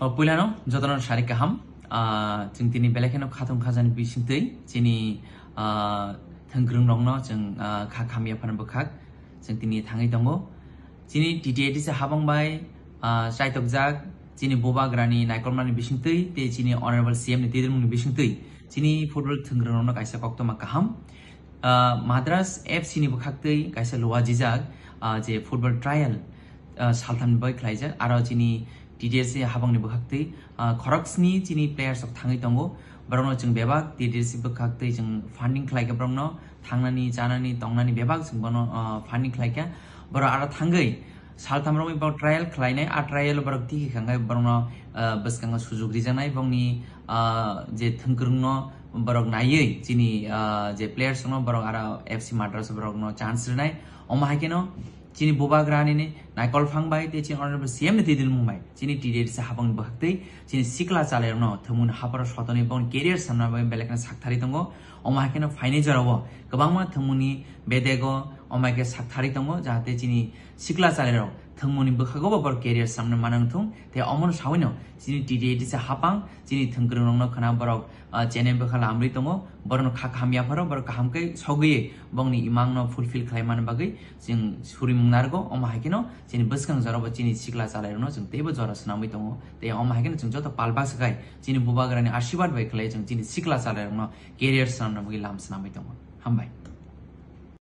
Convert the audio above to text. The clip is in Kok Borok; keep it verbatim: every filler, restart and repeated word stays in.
O puilano jotono sari kaham, ah, chwng tini belai kheno khatung khajani bisingtwi chini, ah, thwngkwrwngrokno chwng, ah, kha khamya phano bwkhak chwng tini thangwi tongo. Chini T T A D C habang bai, ah, chaitokjak chini bubagrani naikolmani bisingtwi tei chini Honorable C M ni twidirmungni bisingtwi chini football thwngkwrwngrokno kaisa koktwma kaham. Ah, Madras F C ni bwkhaktwi kaisa luajijak, ah, je football trial, ah, salthamni bai khlaijak, aro chini T T A D C habangni bwkhaktwi, ah, khoroksni chini players rok thangwi tongo. Borokno chwng bebak T T A D C bwkhaktwi chwng funding khlaikha borokno, thangnani, chanani, tongnani bebak chwng bono, ah, funding khlaikha. Borok aro thangwi saltham romwi borok trial khlainai, a trial borok tiki khangai borokno, ah, bwskango sujuk rijaknai, bongni, ah, je thwngkwrwngno borok naiwi chini, ah, je players rokno borok aro F C Madras borokno chance rwnai. Omo hai kheno chini bubagrani ni naikol phang bai tei chini Honorable C M ni twidirmung bai chini T T A D C habangni bwkhaktwi chini sikla chalairokno thwngmungni hapharo sotoni bongni career samna bai belai kheno sakthari tongo. Omo hai kheno phainai jorao kwbangma thwngmungni bedego omo hai khe sakthari tongo, jahate chini sikla chalairok thwngmungni bwkhago bo borok career samna manang thung. Tei omono sawino chini T T A D C hapang chini thwngkwrwngrokno khna borok, ah, chene bwkha lamri tongo, borokno kha khamya pharo borok kaham khe sogwi bongni imangno fulfill khlai man bagwi chwng surimung narwgo. Omo hai kheno chini bwskang jorabo chini sikla chalairokno chwng teibo jora swnamwi tongo, tei omo hai kheno chwng joto pal baksa khai chini bubagrani asirwad bai khlai chwng chini sikla chalairokno career swnamna bagwi lam swnamwi tongo. Hambai.